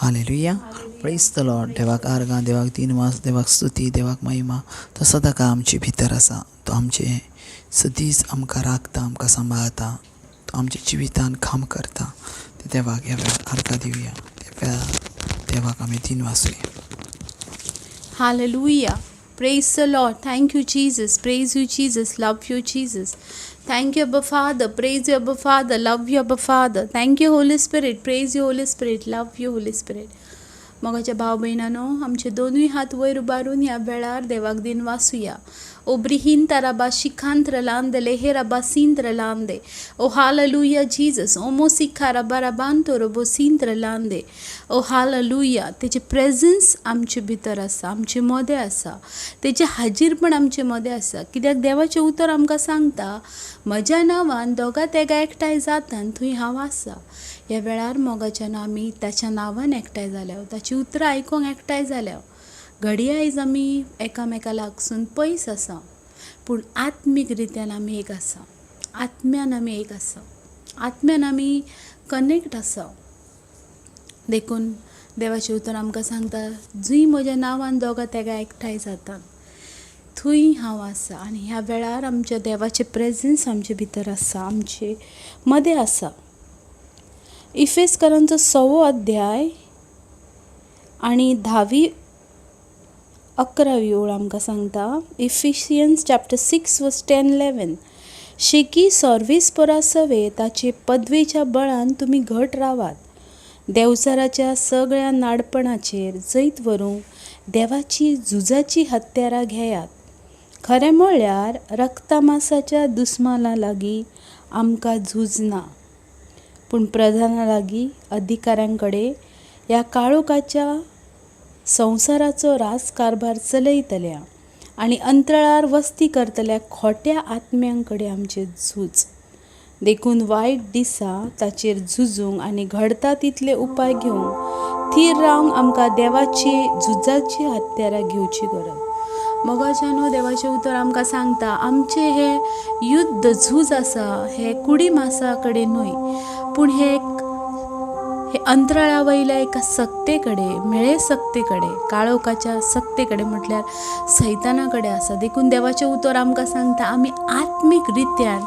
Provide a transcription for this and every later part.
Hallelujah, प्रेज the Lord. देवाक आर्गां, देवाक दिनवास, देवाक स्तुती, देवाक महिमा. तो सदांकाळ आमचे भितर आसा. तो आमचे सदींच आमकां राखता, आमकां सांबाळता, तो आमच्या जिवितान काम करता. ते देवाक ह्या वेळार आर्गां दिवया, त्या वेळार देवाक आमी दिनवासूया. Hallelujah. Praise the Lord. Thank you, Jesus. Praise you, Jesus. Love you, Jesus. Thank you, Abba Father. Praise you, Abba Father. Love you, Abba Father. Thank you, Holy Spirit. Praise you, Holy Spirit. Love you, Holy Spirit. मोगाच्या भाव भयणांनो, आमचे दोनूय हात वयर उबारून ह्या वेळार देवाक दिनवासूया. ओ ब्रिहीन ताराबा शिखांत्र लांदले हे रबा सिंत्र लांदे. ओ हालेलुया जीजस. ओ मोसिखा रबा रबांतो रबो सिंत्र लांदे. ओ हालेलुया. तेजें प्रेजन्स आमचे भितर आसा, आमचे मदें आसा, तेजें हाजीरपण आमचे मदें आसा. कित्याक देवाचें उतर आमकां सांगता, म्हज्या नांवान दोगां तेगां एकठांय जाता थंय हांव आसा. ह्या वेळार मोगाच्यान आमी ताच्या नांवान एकठांय जाल्या, ताची उतरां आयकूंक एकठांय जाल्या. घडये आयज आमी एकामेका लागसून पयस आसा, पूण आत्मीक रित्यान आमी एक आसा. आत्म्यान आमी एक आसा, आत्म्यान आमी कनेक्ट आसा. देखून देवाचें उतर आमकां सांगता, जंय म्हज्या नांवान दोगां तेगां एकठांय जाता थंय हांव आसा. आनी ह्या वेळार आमच्या देवाचें प्रेजन्स आमचे भितर आसा, आमचे मदें आसा. इफेसकरांचो 6वो अध्याय आनी 10वी 11वी ओळ आमकां सांगता, इफिशियन्स चॅप्टर 6 वर्स 10 11, शेकी सर्वेस्परा सवे ताचे पदवेच्या बळान तुमी घट रावात, देवचाराच्या सगळ्या नाडपणाचेर जैत व्हरूंक देवाची झुजाची हत्यारां घेयात. खरें म्हळ्यार रक्तमासाच्या दुस्माना लागीं आमकां झूज ना, पूण प्रधाना लागीं, अधिकाऱ्यां कडेन, ह्या काळोखाच्या संवसाराचो राजकारभार चलयतल्या आनी अंतराळार वस्ती करतल्या खोट्या आत्म्यां कडेन आमचें झूज. देखून वायट दिसा ताचेर झुजूंक आनी घडता तितले उपाय घेवंक थीर रावंक आमकां देवाची झुजाची हत्यारां घेवची गरज. मोगाच्यानो, देवाचें उतर आमकां सांगता, आमचें हें युद्ध झूज आसा हें कुडी मासा कडेन न्हय, पूण हें हे अंतराळा वयल्या एका सक्ते कडेन, म्हेळे सक्ते कडेन, काळोखाच्या सक्ते कडेन, म्हटल्यार सैताना कडेन आसा. देखून देवाचें उतर आमकां सांगता, आमी आत्मीक रित्यान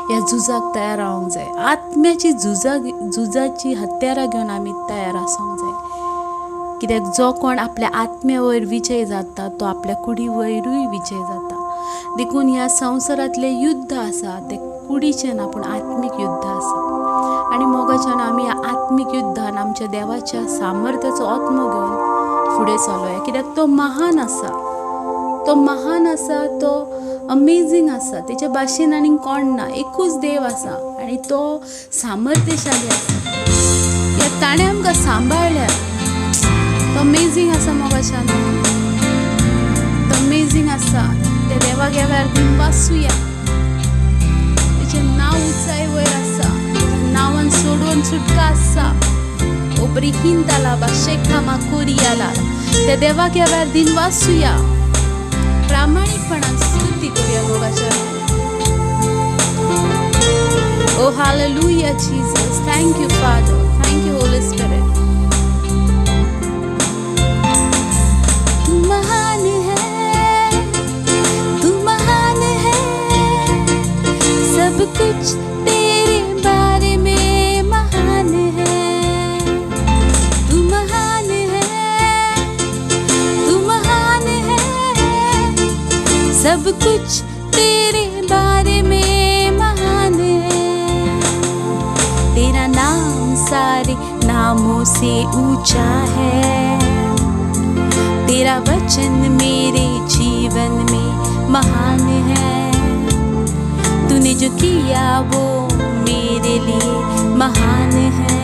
ह्या झुजाक तयार रावंक जाय. आत्म्याची झुजाची हत्यारां घेवन आमी तयार आसूंक जाय. कित्याक जो कोण आपल्या आत्म्या वयर विजय जाता तो आपल्या कुडी वयरूय विजय जाता. देखून ह्या संवसारांतलें युद्ध आसा तें कुडीचें ना, पूण आत्मीक युद्ध आसा. आनी मोगाच्यान आमी ह्या आत्मीक युद्धान आमच्या देवाच्या सामर्थ्याचो आत्मो घेवन फुडें चलोया. कित्याक तो महान आसा, तो महान आसा, तो अमेजींग आसा. तेच्या भाशेन आनीक कोण ना, एकूच देव आसा आनी तो सामर्थ्यशाली आसा. कित्याक ताणें आमकां सांबाळ्ळ्या. तो अमेजींग आसा मोगाच्यान, तो अमेजींग आसा. त्या देवाक ह्या वेळार दिनवासूया. तेचें नांव उंचाय वयर आसा, नांवान सोडून सुटका आसा. ओब्रिहीन ताला शेखा माकोरियाला. त्या देवाक ह्या वेळार दिनवासूया, प्रामाणीकपणान स्तुती करूया मोगाच्या. ओ hallelujah Jesus. Thank you Father, thank you Holy Spirit. तू महान है, तू महान है, सब कुछ तेरे बारे में महान है. तू महान है, तू महान है, सब कुछ तेरे बारे में महान है. तेरा नाम सारे नामों से ऊंचा है, तेरा वचन मेरे जीवन में महान है. तूने जो किया वो मेरे लिए महान है,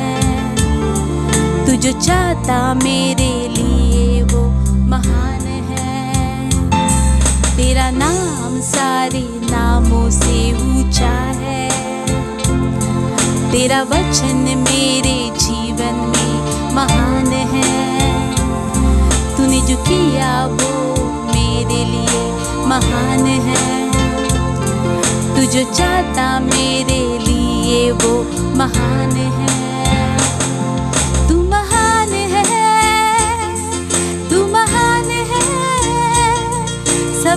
तू जो चाहता मेरे लिए वो महान है. तेरा नाम सारे नामों से ऊंचा है, तेरा वचन मेरे जीवन में महान है. तूने जो किया वो मेरे लिए महान है, तू जो चाहता मेरे लिए वो महान है. तू महान है,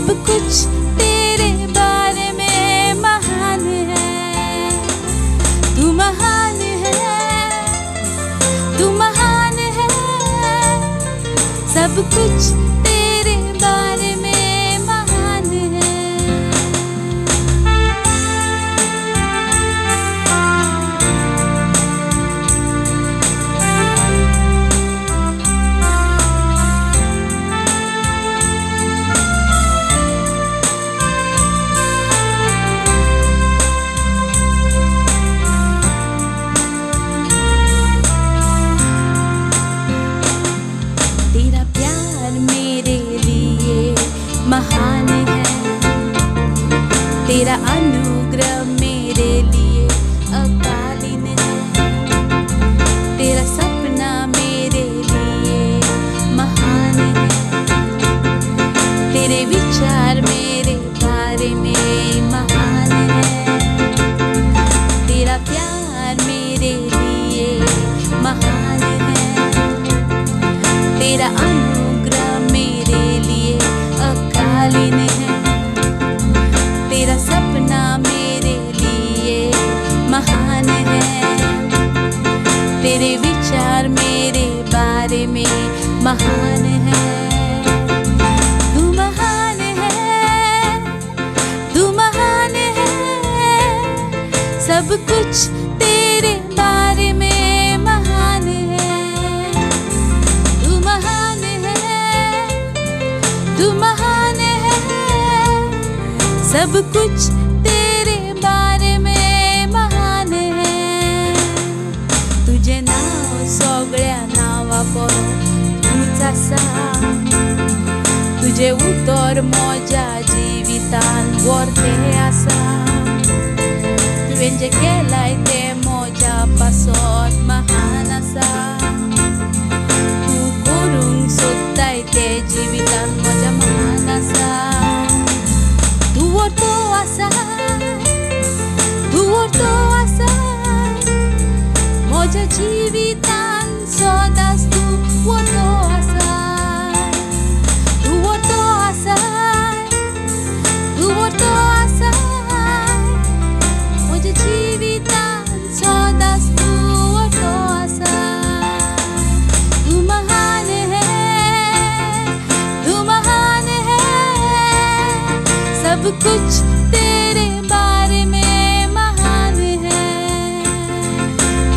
सब कुछ तेरे बारे में महान है। तू महान है, तू महान है, सब कुछ तेरे बारे में महान है। तेरा प्यार मेरे लिए महान है, तेरा अनुग्रह मेरे लिए अकालीन है, तेरा सपना मेरे लिए महान है, तेरे विचार मेरे बारे में महान है, तेरा प्यार मेरे लिए महान है, तेरा अनुग्रह मेरे लिए अकालीन है, तेरा सपना मेरे लिए महान है, तेरे विचार मेरे बारे में महान है। तू महान है, तू महान है, सब कुछ तेरे बारे में महान है। तू महान है, तू महान है, सब कुछ तेरे बारे में महान है। तुझे नाव सगळ्या नांवा परो तूच आसा, तुझे उतर म्हज्या जिवितान वर्ते आसा, तुवें जें केलाय तें म्हज्या पासत महान आसा, तूं करूंक सोदताय तें जिवितान म्हज्या महान आसा। तूं व्हरतो आसा, तूं व्हरतो आसा, म्हज्या जिवितान सदांच तूं व्हरतो आसा, तूं व्हरतो आसा, तूं व्हरतो आसा, म्हज्या जिवितान सदांच तूं व्हरतो आसा। तू महान है, तू महान है, सब कुछ तेरे बारे में महान है।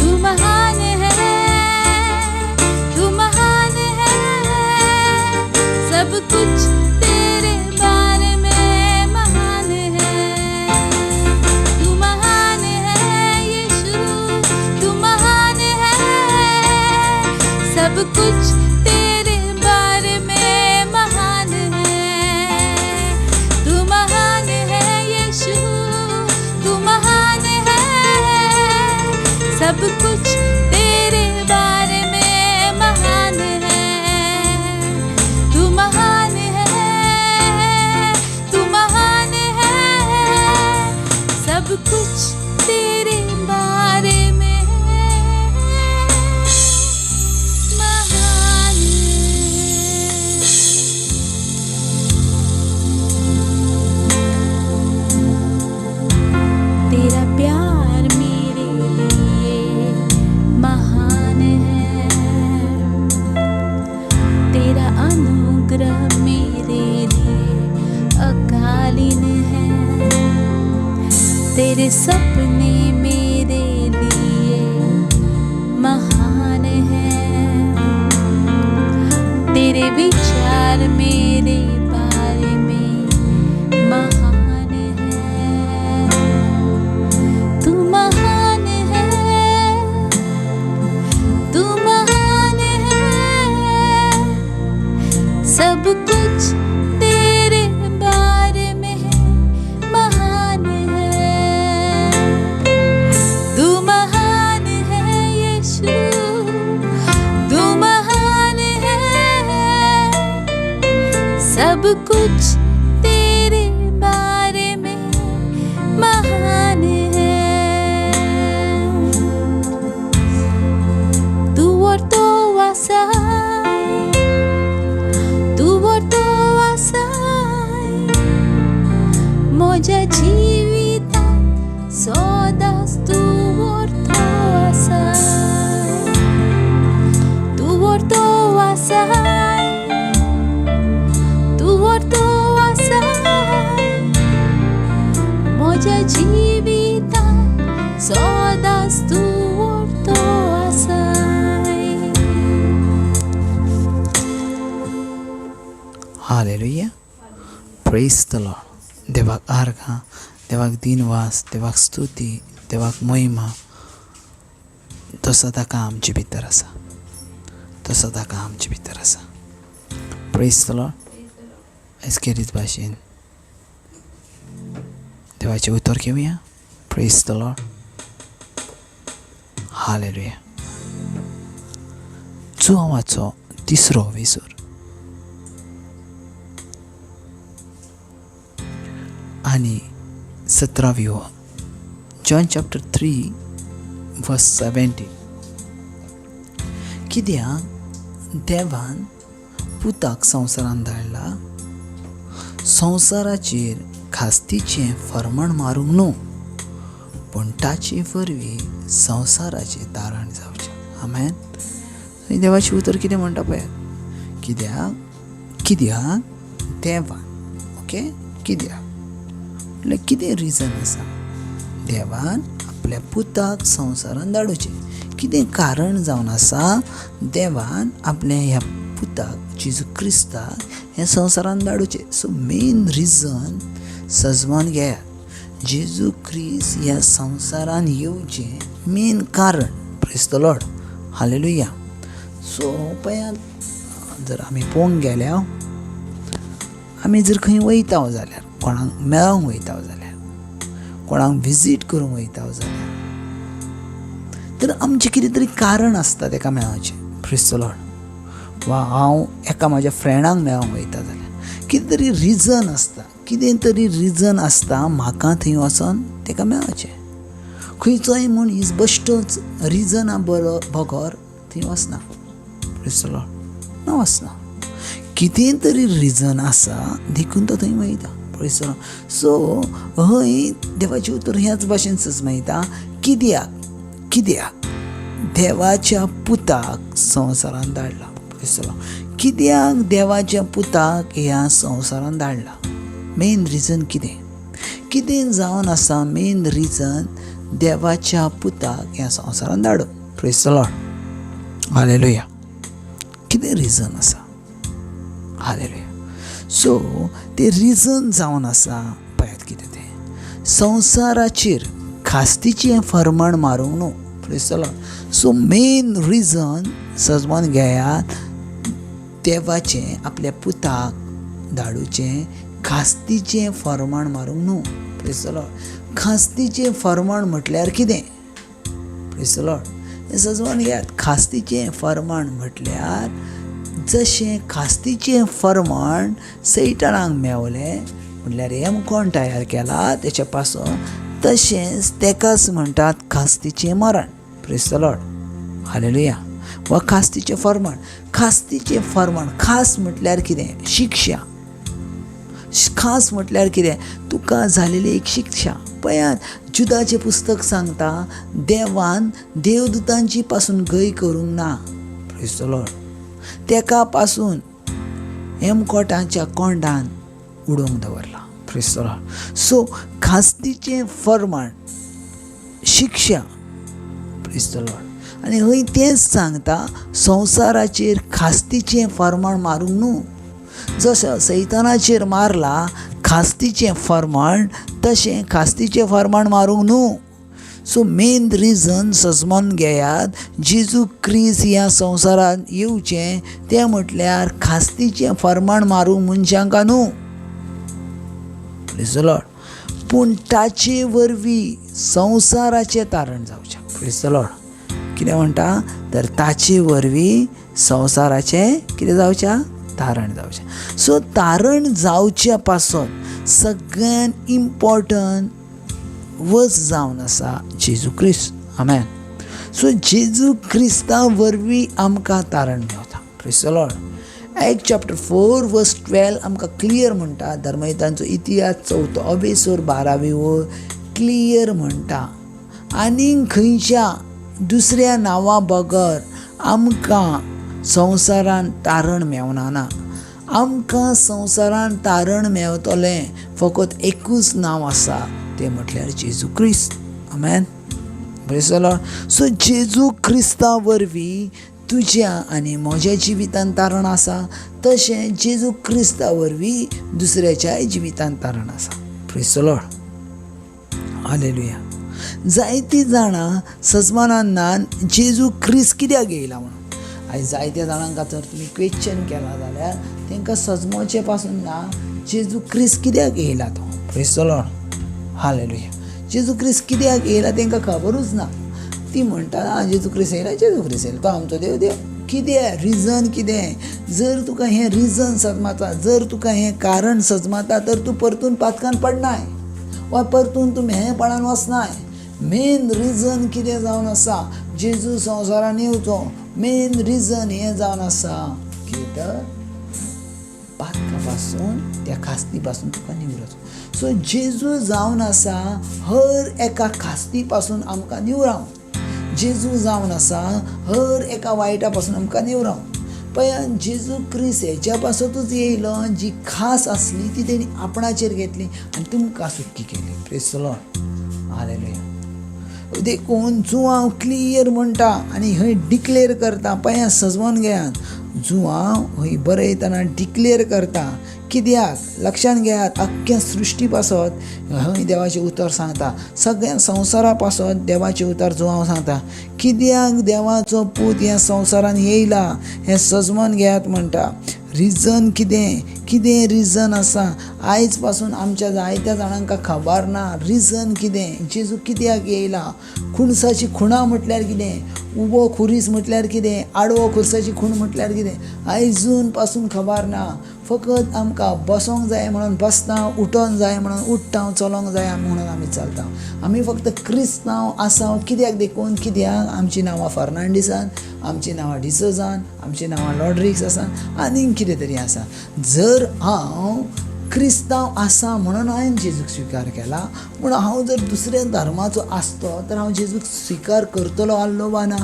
तू महान है, तू महान है, सब कुछ तेरे बारे में महान है। तू महान है यीशु, तू महान है, सब कुछ तेरे बारे में महान है। तू महान है यीशु, तू महान है, सब कुछ तेरे बारे में महान है। तू महान है, तू महान है, सब कुछ तेरे बारे में महान है। तेरा प्यार मेरे लिए महान है, तेरा अनुग्रह मेरे लिए अकालीन है, तेरे सपने मेरे लिए महान है, तेरे विचार मेरे बारे में महान है। तू महान है, तू महान है, सब कुछ तेरे बारे में महान है। तू महान है यीशु, तू महान है, सब कुछ तेरे बारे में महान है। तू व्हरतो आसाय, तूं व्हरतो आसाय, Hallelujah, praise the Lord. देवाक आर्गां, देवाक दिनवास, देवाक स्तुती, देवाक महिमा. तो सदांकाळ आमचे भितर आसा, तो सदांकाळ आमचे भितर आसा. Praise the Lord. आयज खेरीत भाशेन देवाचें उतर घेवया. Praise the Lord. Hallelujah. जुवांवाचो तिसरो विसर आनी 17वी ओळ. John chapter 3 verse 17. कित्याक देवान पुताक संवसारान धाडला संवसाराचेर खास्तीचें फर्माण मारूंक न्हू, पूण ताचे वरवीं संवसाराचें तारण जावचें. आमेन. देवाचें उतर कितें म्हणटा पळयात. कित्याक कित्याक देवान, ओके, कित्याक म्हणल्यार कितें रिजन आसा देवान आपल्या पुताक संवसारान धाडुचें? कितें कारण जावन आसा देवान आपल्या ह्या पुताक जेजू क्रिस्ताक ह्या संवसारान धाडुचें? सो मेन रिजन सजमान घेयात, जेजू क्रिस्त ह्या संवसारान येवचें मेन कारण. Praise the Lord. Hallelujah. So पळयात, जर आमी पळोवंक गेल्या, आमी जर खंय वयता जाल्यार, कोणाक मेळोंक वयता जाल्यार, कोणाक विजीट करूंक वयता जाल्यार, तर आमचें कितें तरी कारण आसता तेका मेळोवचें. Praise the Lord. वा हांव एका म्हाज्या फ्रेंडाक मेळोंक वयता जाल्यार कितें तरी रिजन आसता, कितें तरी रिजन आसता म्हाका थंय वचोन तेका मेळोवचें. खंयचोय मनीस बश्टोच रिजना बरो बगर थंय वचना. Praise the Lord. ना वचना, कितें तरी रिजन आसा देखून तो थंय वयता. Praise the Lord. सो हय देवाचें उतर ह्याच भाशेन सजमयता, कित्याक कित्याक देवाच्या पुताक संवसारान धाडला. Praise the Lord. कित्याक देवाच्या पुताक ह्या संवसारान धाडला? मेन रिजन कितें? कितें जावन आसा मेन रिजन देवाच्या पुताक ह्या संवसारान धाडूं? Praise the Lord. Hallelujah. कितें रिजन आसा? हालेलुया. सो तें रिजन जावन आसा पळयात कितें तें, संवसाराचेर खास्तीचें फर्माण मारूंक न्हू. Praise the Lord. So main reason सजमान घेयात, देवाचें आपल्या पुताक धाडुचें खास्तीचें फर्माण मारूंक न्हू. Praise the Lord. खास्तीचें फर्माण म्हटल्यार कितें? Praise the Lord. हें सजमान घेयात, खास्तीचें फर्माण म्हटल्यार जशें खास्तीचें फर्माण सैतानाक मेवलें, म्हटल्यार हेमकोण तयार केला तेच्या पासून, तशेंच तेकाच म्हणटात खास्तीचें मरण. Praise the Lord. Hallelujah. वा खास्तीचें फर्माण. खास्तीचें फर्माण, खास म्हटल्यार कितें? शिक्षा. खास म्हटल्यार कितें? तुका जालेली एक शिक्षा. पळयात, जुदाचें पुस्तक सांगता देवान देवदूतांची पासून गय करूंक ना. Praise the Lord. तेका पासून हेमकोटाच्या कोंडान उडोवंक दवरला. Praise the Lord. सो खास्तीचें फर्माण, शिक्षा. Praise the Lord. आनी हय तेंच सांगता संवसाराचेर खास्तीचें फर्माण मारूंक न्हू. जशें सैतानाचेर मारला खास्तीचें फर्माण, तशें खास्तीचें फर्माण मारूंक न्हू. सो मेन रिजन सजमोन घेयात, जेजू क्रिस्त ह्या संवसारांत येवचें तें म्हटल्यार खास्तीचें फर्माण मारूंक मनशांक न्हू. Praise the Lord. पूण ताचे वरवीं संवसाराचें तारण जावचें. Praise the Lord. कितें म्हणटा? तर ताचे वरवीं संवसाराचें कितें जावचें? तारण जावचें. सो तारण जावच्या पासून सगळ्यान इम्पॉर्टंट वच जावन आसा जेजू क्रिस्त. आमेन. सो जेजू क्रिस्ता वरवीं आमकां तारण मेवता. Praise the Lord. Act chapter 4 verse 12 आमकां क्लियर म्हणटा, धर्मयुतांचो इतिहास 4 अबेसोर 12वी वळ क्लियर म्हणटा, आनीक खंयच्या दुसऱ्या नांवा बगर आमकां संवसारान तारण मेवना ना. आमकां संवसारान तारण मेवतलें फकत एकूच नांव आसा, तें म्हटल्यार जेजू क्रिस्त. आमेन. Praise the Lord. सो जेजू क्रिस्ता वरवीं तुज्या आनी म्हज्या जिवितान तारण आसा तशें जेजू क्रिस्ता वरवीं दुसऱ्याच्याय जिवितान तारण आसा. Praise the Lord. Hallelujah. जायतीं जाणां सजमानान जेजू क्रिस्त कित्याक येयला म्हणून. आयज जायत्या जाणांक जर तुमी क्वेश्चन केला जाल्यार तांकां सजमोचे पासून ना जेजू क्रिस्त कित्याक येयला तो. Praise the Lord. Hallelujah. जेजू क्रिस्त कित्याक येयला तांकां खबरूच ना. ती म्हणटा जेजू क्रिस्त येयला, जेजू क्रिस्त येयला, तो आमचो देव देव. कितें रिजन कितें? जर तुका हें रिजन सजमाता, जर तुका हें कारण सजमाता तर तूं परतून पातकान पडनाय वा परतून तूं म्हेळेपणान वचनाय. मेन रिजन कितें जावन आसा जेजू संवसारान येवचो, मेन रिजन हें जावन आसा कितें तर पातका पासून त्या खास्ती पासून तुका निवराचो. सो जेजू जावन आसा हर एका खास्ती पासून आमकां निवरावं. जेजू जावन आसा हर एका वायटा पासून आमकां निवरावं. पळय जेजू क्रिस्त हेच्या पासतूच येयलो, जी खास आसली ती तेणी आपणाचेर घेतली आनी तुमकां सुटकी केली. Praise the Lord. Hallelujah. देखून जुआंव क्लियर म्हणटा आनी हय डिक्लेर करता. पळय सजवोन घेयात, जुआंव हय बरयतना डिक्लेर करता. कित्याक लक्षान घेयात, अख्ख्या सृश्टी पासत हय देवाचें उतर सांगता, सगळ्या संवसारा पासत देवाचें उतर जुआंव सांगता. कित्याक देवाचो पूत ह्या संवसारान येयला हें सजमोन घेयात म्हणटा. रिजन कितें? कितें रिजन आसा? आयज पासून आमच्या जायत्या जाणांक खबर ना रिजन कितें, जेजू कित्याक येयला. खुणसाची खुणा म्हटल्यार कितें, उबो खुरीस म्हटल्यार कितें, आडवो खुरसाची खूण म्हटल्यार कितें, आयजून पासून खबर ना. फकत आमकां बसोंक जाय म्हणून बसता, उठोंक जाय म्हणून उठ्ठा, चलोंक जाय म्हणून आमी चलता. आमी फक्त क्रिस्तांव आसा कित्याक देखून, कित्याक आमचीं नांवां फर्नांडीसान, आमचीं नांवां डिसोजान, आमचीं नांवां लॉड्रिक्स आसा, आनीक कितें तरी आसा. जर हांव क्रिस्तांव आसा म्हणून हांवें जेजूक स्विकार केला, पूण हांव जर दुसऱ्या धर्माचो आसतो तर हांव जेजूक स्विकार करतलो आसलो वा ना?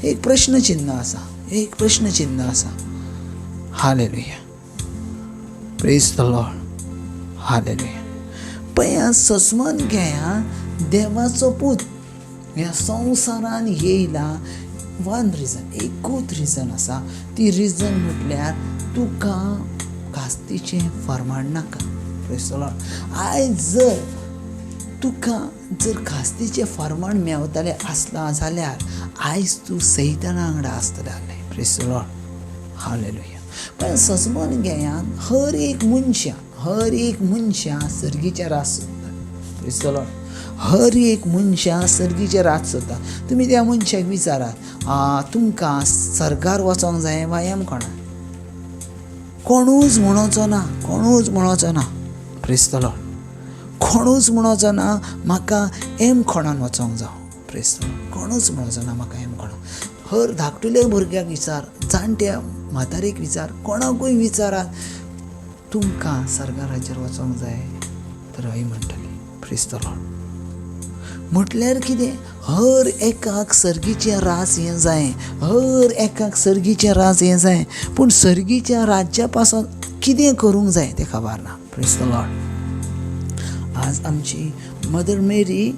एक प्रश्न चिन्ह आसा, एक प्रश्न चिन्ह आसा. Hallelujah. Praise the Lord. Hallelujah. पळया सजमन घेया, देवाचो पूत ह्या संवसारान येयला. वन रिजन, एकूच रिजन आसा. ती रिजन म्हटल्यार तुका कास्तीचें फर्माण नाका. Praise the Lord. आयज जर तुका जर खास्तीचें फर्माण मेवतालें आसलां जाल्यार आयज तूं सैताना वांगडा आसतलें आसलें. Praise the Lord. Hallelujah. पण सजमन घेयात, हर एक मनशां, हर एक मनशां सर्गीचें राज सोदता. Praise the Lord. हर एक मनशां सर्गीचें राज सोदता. तुमी त्या मनशाक विचारात, तुमकां सर्गार वचोंक जाय वा एम कोणा? कोणूच म्हणोचो ना, कोणूच म्हणोचो ना. Praise the Lord. कोणूच म्हणोचो ना म्हाका एम कोणान वचोंक जावं. Praise the Lord. कोणूच म्हणोचो ना म्हाका एम कोणा. हर धाकटुल्या भुरग्याक विचार, जाणट्या म्हातारेक विचार, कोणाकूय विचारात, तुमकां सर्गाराचेर वचोंक जाय तर हय म्हणटली. Praise the Lord. म्हटल्यार कितें, हर एकाक सर्गीचें राज हें जाय, हर एकाक सर्गीचें राज हें जाय. पूण सर्गीच्या राज्या पासून कितें करूंक जाय तें खबर ना. Praise the Lord. आज आमची मदर मेरी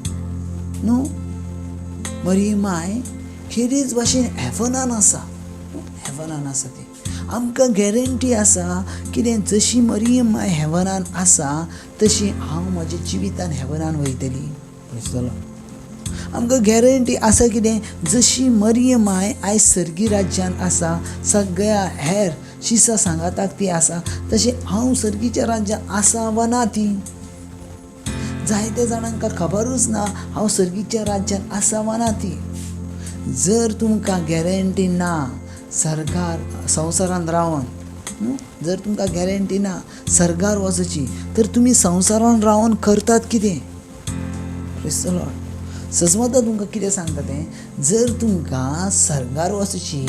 न्हू, मरी माय खेरीज भाशेन हेवनान आसा, हेवनान आसा ती. आमकां गॅरंटी आसा कितें, जशी मरियम माय हेवनान आसा तशी हांव म्हज्या जिवितान हेवनान वयतली. Praise the Lord. आमकां गॅरंटी आसा कितें, जशी मरियम माय आयज सर्गी राज्यान आसा, सगळ्या हेर शिसा सांगाताक ती आसा, तशें हांव सर्गीच्या राज्यान आसा वा ना ती. जायत्या जाणांक खबरूच ना हांव सर्गीच्या राज्यान आसा वा ना ती. जर तुमकां गॅरंटी ना सर्गार संवसारान रावन, जर तुमकां गॅरंटी ना सर्गार वचची तर तुमी संवसारान रावन करतात कितें? Praise the Lord. सजमता तुमकां कितें सांगता तें, जर तुमकां सर्गार वचची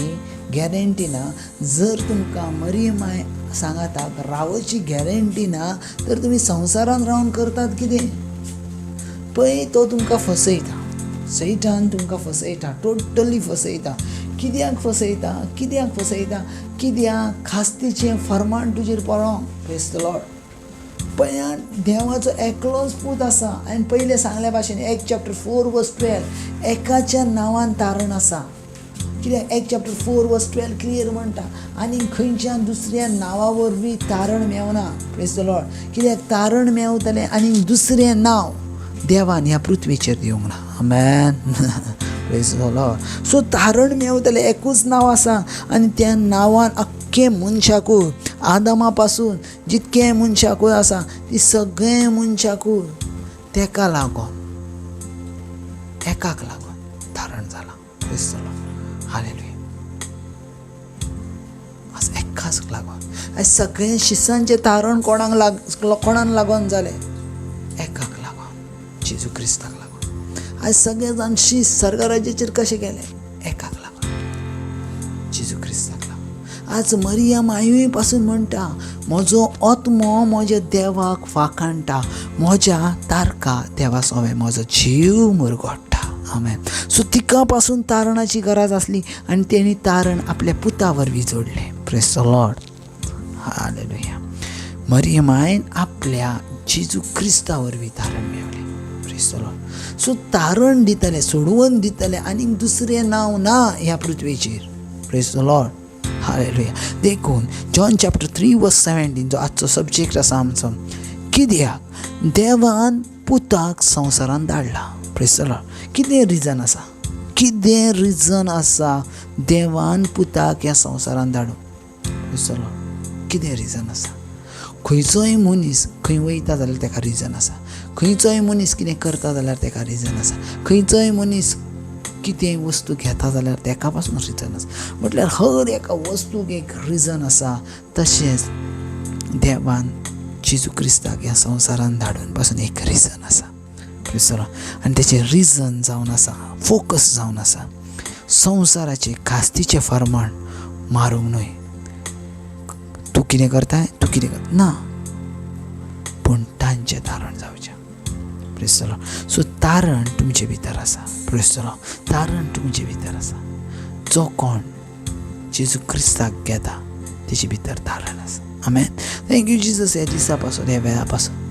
गॅरंटी ना, जर तुमकां मरियम माय सांगाताक रावची गॅरंटी ना तर तुमी संवसारान रावन करतात कितें? पळय तो तुमकां फसयता, सैतान तुमकां फसयता, टोटली फसयता. कित्याक फसयता? कित्याक फसयता? कित्याक खास्तीचें फर्माण तुजेर पळोवंक. Praise the Lord. पळयात, देवाचो एकलोच पूत आसा. आनी पयलें सांगल्या भाशेन 1 chapter 4 verse 12, एकाच्या नांवान तारण आसा. कित्याक 1 chapter 4 verse 12 clear म्हणटा आनी खंयच्या दुसऱ्या नांवा वरवीं तारण मेवना. प्रेज the Lord. कित्याक तारण मेवतलें आनी दुसरें नांव देवान ह्या पृथ्वीचेर दिवंक ना. आमेन. Praise the Lord. सो तारण मेवतलें एकूच नांव आसा आनी त्या नांवान अख्खे मनशाकूय, आदमा पासून जितके मनशाकूय आसा ती सगळे मनशाकूय तेका लागोन, एकाक लागोन तारण जालां. Praise the Lord. हालेलुया. आज एकाच लागोन आयज सगळे शिसांचें तारण कोणाक लागोन जालें? एकाक लागोन, जेजू क्रिस्ताक लागोन. आयज सगळे जाण शीस सर्गराज्याचेर कशें गेले? एकाक लागोन, जेजू क्रिस्ताक लागोन. आज मरिया मायूय पासून म्हणटा, म्हजो आत्मो म्हज्या देवाक वाखाणटा, म्हज्या तारका देवा सोवे म्हजो जीव मुरगोडटा. आमेन. सो तिका पासून तारणाची गरज आसली आनी तेणी तारण आपल्या पुता वरवीं जोडलें. Praise the Lord. हालेलुया. मरिया मायन आपल्या जेजू क्रिस्ता वरवीं तारण मेवलें. Praise the Lord. सो तारण दितले, सोडवून दितले आनी दुसरें नांव ना ह्या पृथ्वीचेर. Praise the Lord. हालेलुया. देखून जॉन चॅप्टर 3 वर्स 17 जो आजचो सब्जेक्ट आसा आमचो, कित्याक देवान पुताक संवसारान धाडला. Praise the Lord. कितें रिजन आसा? कितें रिजन आसा देवान पुताक ह्या संवसारान धाडूं? Praise the Lord. कितें रिजन आसा? खंयचोय मनीस खंय वयता जाल्यार तेका रिजन आसा, खंयचोय मनीस कितें करता जाल्यार तेका रिजन आसा, खंयचोय मनीस कितें वस्तू घेता जाल्यार तेका पासून रिजन आसा. म्हटल्यार हर एका वस्तूक एक रिजन आसा. तशेंच देवान जेजू क्रिस्ताक ह्या संवसारान धाडून पासून एक रिजन आसा. आनी तेचें रिजन जावन आसा, फोकस जावन आसा संवसाराचें खास्तीचें फर्माण मारूंक न्हय. तूं कितें करताय, तूं कितें करता ना, पूण तांचें तारण जावचें. Praise the Lord. सो तारण तुमचे भितर आसा. Praise the Lord. तारण तुमचे भितर आसा. जो कोण जेजू क्रिस्ताक घेता तेजे भितर तारण आसा. आमेन. Thank you Jesus. ह्या दिसा पासून, ह्या वेळा पासून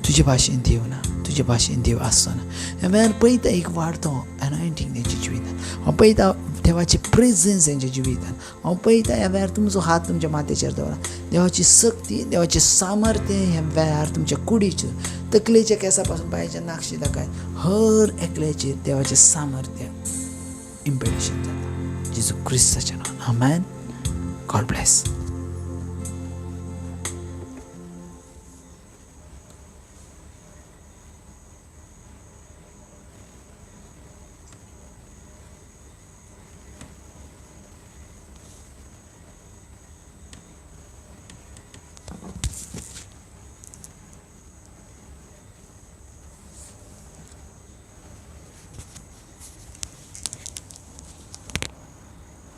तुजे भाशेन देव ना, तुजे भाशेन देव आसचो ना. ह्या वेळार पळयता एक वाडतो एनॉयंटींग तेंच्या जिवितान, हांव पळयता देवाची प्रेजन्स तेंच्या जिवितान, हांव पळयता ह्या वेळार तुमचो हात तुमच्या माथ्याचेर दवरा, देवाची शक्ती, देवाचें सामर्थ्य ह्या वेळार तुमच्या कुडीचेर, तकलेच्या केंसा पासून पांयाच्या नाक्षी दाखय, हर एकल्याचेर देवाचें सामर्थ्य इम्पेडिशन जाता जेजू क्रिस्ताच्या नांवान. आमेन. God bless.